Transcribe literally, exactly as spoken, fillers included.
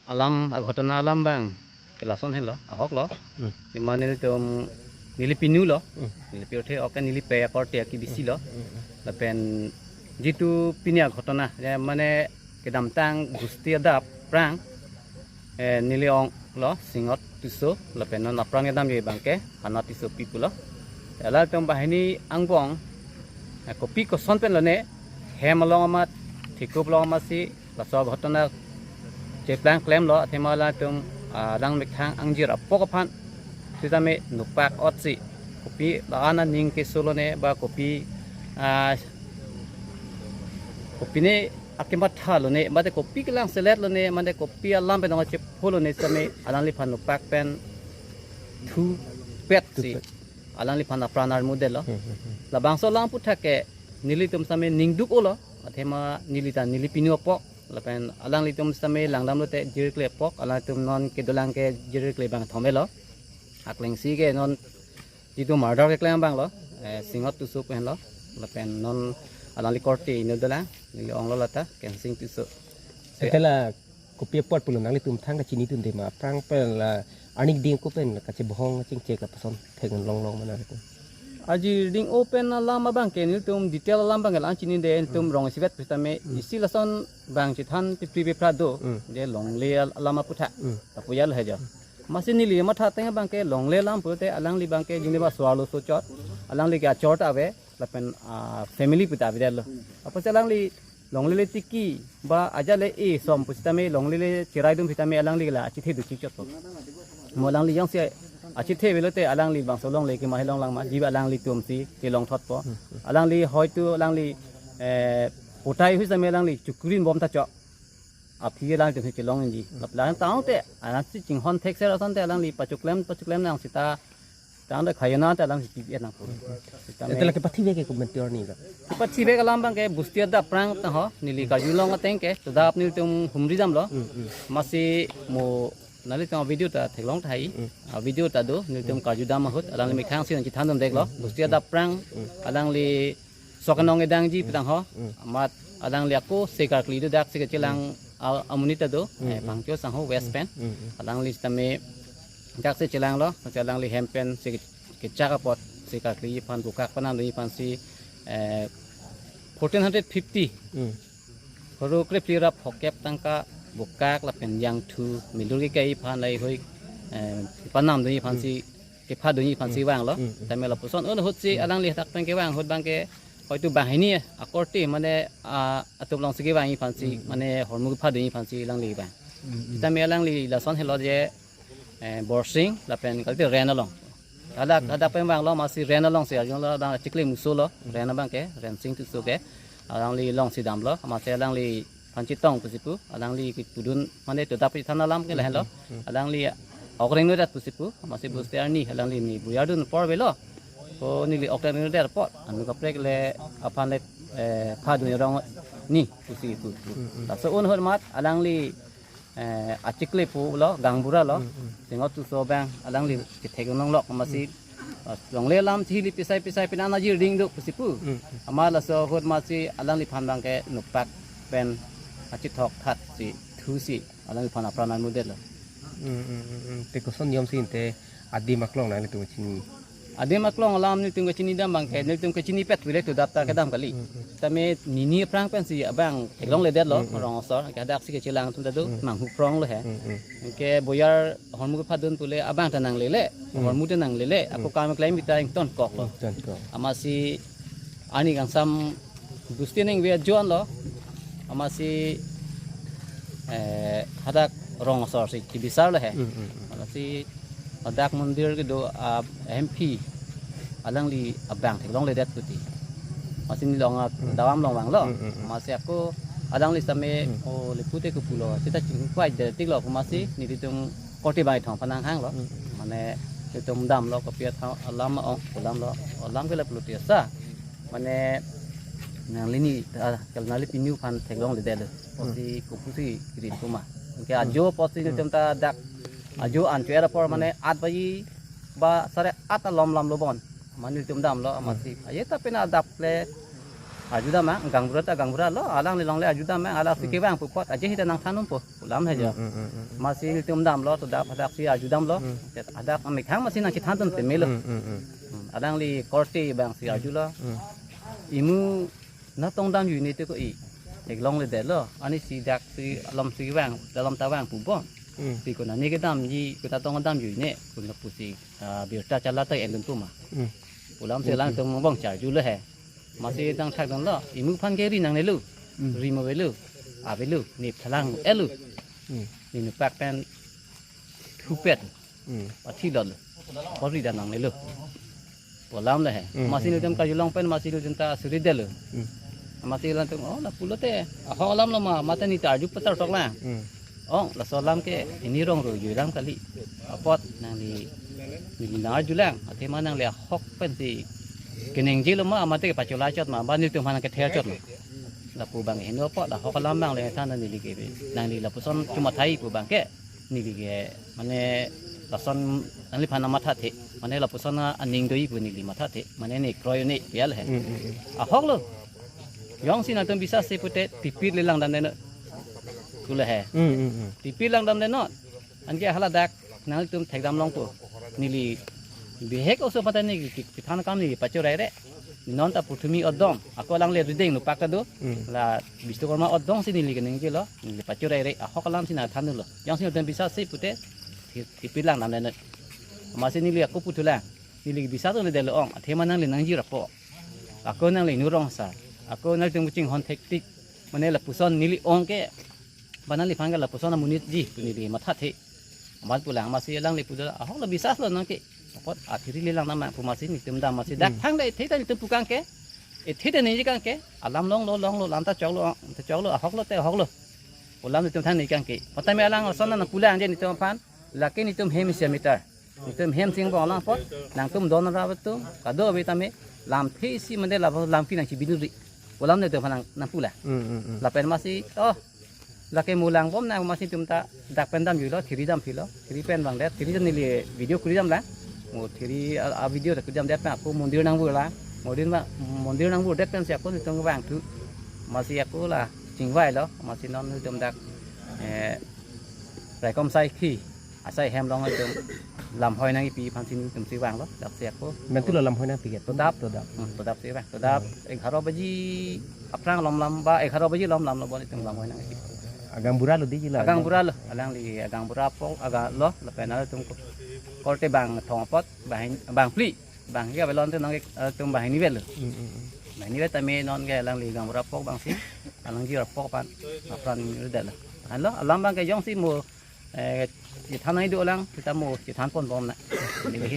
alam, aghotona alam abang ke lason helo, ahok lo. Hmm. Lima nelitum, neli pinu lo. Hmm. Neli pirthe ok, neli pei akorte aki bisi lo. Hmm, hmm. Lapen jitu pini aghotona, ya, mane kedamtang Gusti adap aphrang, eh, neli ong lo, Singot Tisso, lapen non apran kedamji abang ke Hana Tissopi pulo. Alangtum banghini angbong, eh, kopi koson pen lone, hem along amat, thekup along amatsi, laso aghotona cheplang klemlo, athema alangtum, ah, alang mekhang angjir apok aphan sitame nopak otsi, kopi la-an aning keso lone ba kopi, ah, kopine akematha lone, mate kopi kelang selet lone, mate kopi alam pen nong chepho lone sitame alangliphan nopak pen thupetsi, thupet, alangliphan apran armudetlo. Hmm, hmm, hmm. Labangso alam aputhak ke nelitum sitame ningduk-o lo, athema neli ta neli pinu apok, lapen alanglitum sitame langdam lote jirkle apok, alangtum non kedolang ke jirkle bangthom-e lo. Aklengsi ke non jitu murder keklem abang lo, eh, Singot Tisso pen lo, lapen non alangli korte inut dolang, neli ong lo lata, Kensing Tisso. Ante la kopi apot pulo nanglitum thang kachini tunde ma, aphrang pen la arni ding ko pen kachebohong chingchek lapuson thek longlong mana itu. Ajir ding-o pen alam abang ke nelitum detail alam abang ke la-an chinide, nelitum, hmm, rong isivet pusitame, hmm, isi lason abang chethan pipri piphra do, hmm, je longle al-, alam aputhak. Hmm. Tapu ya lo he jo. Amatsi neli matha ateng abang ke longle alam pulote alangli abang ke jingde ba suar lo sochot. Alangli ke achor ta ave, lapen, ah, family pu ta avedetlo. Apotsi alangli longle le tiki ba ajat le e som pusitame longle le cherai dum sitame alangli la achethe do chichotpo. Mo alangli jongsi achethe avelo te alangli bangso longle kema he longlang ma, jiba alanglitum si kelongthotpo. Hmm, hmm. Alangli hoitu alangli, eh, potai hui sitame alangli chukrin bom ta chok. Aphi alangtum si chelongji. Hmm. Lapu alang tangte, alangsi chinghon thekser asonte alangli pachuklem, pachuklem nang sita, tangte khayona te alangsi pipi nangpo. Sitame, ante la kepathivek ke komentar ni la? Kepathivek alam abang ke Gusti adap aphrang tangho, neli karjulong ateng ke, todap nelitum humri damlo. Hmm, hmm. Amatsi mo nanglitum video ta theklong tahai. Hmm. A video ta do, nelitum, hmm, karjudam ahut, alangli mekhang si nangchethan dam deklo. Hmm, hmm. Gusti adap aphrang, hmm, alangli sok anong edangji, hmm, pu tangho. Hmm. Amat alangli ako se karkli do, dak se kechelang, hmm, a-, amonit ta do, hmm, eh, hmm, Phangcho sangho West, hmm, pen. Hmm, hmm. Alangli sitame dak se chelanglo, si alangli hem pen se ke-, kechak apot se karkli aphan bukak panam do aphansi, eh, fourteen hundred fifty. Hmm. Pharo krephli ra phokep tangka bukak lapen jangthu milur kekai aphan lahei hui, eh, panam do aphansi, hmm, kepha do aphansi, hmm, vanglo. Hmm, hmm. Tame lapuson un ahutsi, hmm, alangli hadak pen kevang ahut abang ke hoitu banghini akorte mane, ah, atum alongsi kevang aphansi, hmm, hmm, mane hormu kepha do aphansi alangli vang. Hmm, hmm. Sitame alangli lason helo je, eh, Borsing lapen kalite Ren along. Hadak, hmm, hadak pen vanglo amatsi Ren alongsi arjulo, abang chikle muso lo, hmm, Ren abang ke, Rensing Tisso ke. Alangli alongsi damlo, amatsi alangliphan chetong pusi pu, alangli kipudun, mane todap chethan alam ke lahenlo. Hmm, hmm. Alangli ok rengnodet pusi pu, amatsi, hmm, boste arni, alangli ni buyar dun apor avelo. Ko neli ok rengnodet apot, anut kaprek le aphan le, eh, phadun arong ni pusi pu. Hmm, hmm. Laso un ahut amat, alangli, eh, achikle pulo, gaonbura lo, hmm, hmm, Singot Tisso abang, alangli kethek nonglok amatsi, hmm, ah, longle alam chili pisai pisai pina najir ding do pusi pu. Hmm, hmm. Amat laso ahut amatsi alangliphan abang ke nopak pen achithok thatsi thusi alangliphan apran armudetlo. Hmm, hmm, hmm, hmm. Te koson niom si ante adim aklong nanglitum kachini? Adim aklong alam nelitum kachini dam abang ke, nelitum kachinipet pulo todap ta kedam kali. Hmm, hmm. Tame nini aphrang pensi abang theklongledetlo, hmm, hmm, rong asor, ke hadak si kechelang atum ta do, hmm, manghuprong lo he. Hmm, hmm. Ke buyar hormu kephadun pule abang ta nanglele, hmm, hormu ta nanglele, ako, hmm, kam klem bita ingtonkoklo. Ingtonkok. Amatsi arni kangsam Gusti ningve ajoine lo, amatsi, eh, hadak rong asor si kebisar lo he. Hmm, hmm, hmm. Amatsi hadak mondir kedo, ah, M P alangli abang theklongledet kuti. Amatsi neli along, ah, hmm, dawam along vanglo. Hmm, hmm, hmm. Amatsi ako alangli sitame, hmm, o, le pute ko pulo, sita chingkwai det tiklo pu amatsi, hmm, nelitum korte bai thong panang hanglo. Hmm. Mane nelitum damlo, kopi athang alam ong, alam lo, alam ke lapu lo tiasa. Mane nanglini, ah, kal nangli pinu aphan theklongledetlo. Hmm. Apotsi kopusi kirim kuma. Ke, hmm, ajo apotsi, hmm, nelitum ta dak, hmm, ajo an chu-er apor, hmm, mane at baji ba sare at alom lam lo bon. Mane nelitum damlo, hmm, amatsi. Aye ta pina adap le Arjudam ma, gaonbura ta gaonbura lo, alangli longle arjudam ma, alangsi Hmm. kevang pu apot, aje hita nangthan-unpo, pu alam he jo. Hmm, hmm, hmm, hmm, hmm. Amatsi nelitum damlo, to dak hadak si arjudamlo. Hmm. Hadak amethang amatsi nangkethan-un te melo. Hmm, hmm, hmm. Hmm, alangli korte abangsi arjulo. Hmm. Imu natong damjui ne te ko-i. Theklongledetlo, ani si dak si alom si vang, alom ta vang pu bom. Hmm. Si konane kedamji, konatong damjui ne, konat pusi, ah, birta chala ta en-un pu ma. Hmm. Pu alamsi Okay. alangtum bong charjulo he. Amatsi nangthakdunlo, imu aphan ke ri nangnelo. Hmm. Ri mo avelo, avelo, ne phalang elo. Hmm. Ne nupak pen thupet. Hmm. Pathi dolo. Pori dan nangnelo. Pu alam le he. Hmm, Amatsi hmm, nelitum hmm. karjulong pen amatsi nelitum ta suridetlo. Hmm. Amatsi alangtum, oh, lapulote. Ahok alam lo ma, mate ne ta arju patar toklo. Hmm. Oh, laso alam ke ini rong ro julang kali. Apot nangli, neli nang arjulang. Athema nangli ahok pensi keningje lo ma, mate kepachula chot ma, ba nelitum aphan kether chot lo. Lapu abang heno apot, ahok alam abang le than neli ke. Nangli lapuson chomathai pu abang ke. Neli ke, mane lason nangliphan namathathe. Mane lapuson aning do-i pu neli mathathe. Mane ne kroi ne pial he. Hmm, hmm, hmm. Ahok lo. Jongsi nangtum bisas se pute tipit le langdamdetnon. Pu le he. Hmm, hmm, hmm. Tipit langdamdetnon. Anke hala dak nangtum thekdam longpo. Neli bihek oso pata ne ki, ki, kethan akam neli pachorere. Non ta puthumi odong. Ako alangle rideng nupak ta do. Hmm. La Bishnu Korma odongsi neli keningjelo. Neli pachorere. Ahok alamsi nangthan-unlo. Jongsi nangtum bisas se pute. Ti-, tipit langdamdetnon. Amatsi neli ako puthulang. Neli bisas-unledetlo ong. Athema nangli nangjir apot. Ako nangli inut rong asar. Ako nangtum kachinghon thektik. Mane lapuson neli ong ke. Ba nangliphan ke lapuson amonitji pu neli mathathe. Amat pulang amatsi alangli pulo, ahok lo bisas lo nang ke. Apot athiri le langdam ma pu amatsi nelitum dam amatsi dak Hmm. thang da ethe ta nelitum pu kang ke. Ethe ta ningje kang ke. Alam longlo longlo, alam ta choklo, ta choklo, ahok lo te ahok lo. Pu alam nelitum thang ningje kang ke. Patame alang ason nangpulang je nelitum aphan. Lake nelitum hem isi ameter. Nelitum hem singbong alang apot, nangtum don ra atum, kado ave tame, lamthe isi mande la lampi nangchibinuri. Pu alam nelitum aphan nang, nangpulang. Hmm, hmm, hmm. Lapen amatsi, oh, lake mo langbom nang amatsi nelitum ta, dak pen damjuilo, thiri damphilo, thiri pen vangdet, thiri jan neli video kuri damlang. Mo thiri a, a video ta kuri damdet na, ako mondir nangbur lang, mondir ma, mondir nangburdet pensi ako nelitum vangthu. Amatsi ako la chingvailo, amatsi non nelitum dak, eh, raikom sai khi. Asai hem along itum lamhoi nangkipi aphansi nelitum si vanglo, dak si ako. Mentu lo lamhoi nangpi ke? Todap. Todap. Hmm, todap si vang. Todap Hmm. egharo baji aphrang lom lam ba egharo baji lom lamlo bon itum lamhoi nangkipi. Agaonbura lo dei la? Agaonbura lo. Alangli agaonbura apok aga lo, lapen itum ko-, korte bangthong apot, bang, bangphli. Bang ke avelon te nonke, eh, itum banghini vet lo. Hmm, hmm, hmm. Banghini vet tame nonke alangli agaonbura apok abangsi. Alangjir apok aphan. Apran ni vet lo. Anlo, alam abang ke jongsi mo eh, chethan nangji do lang, seta mo chethan ponbom na. Neli hin.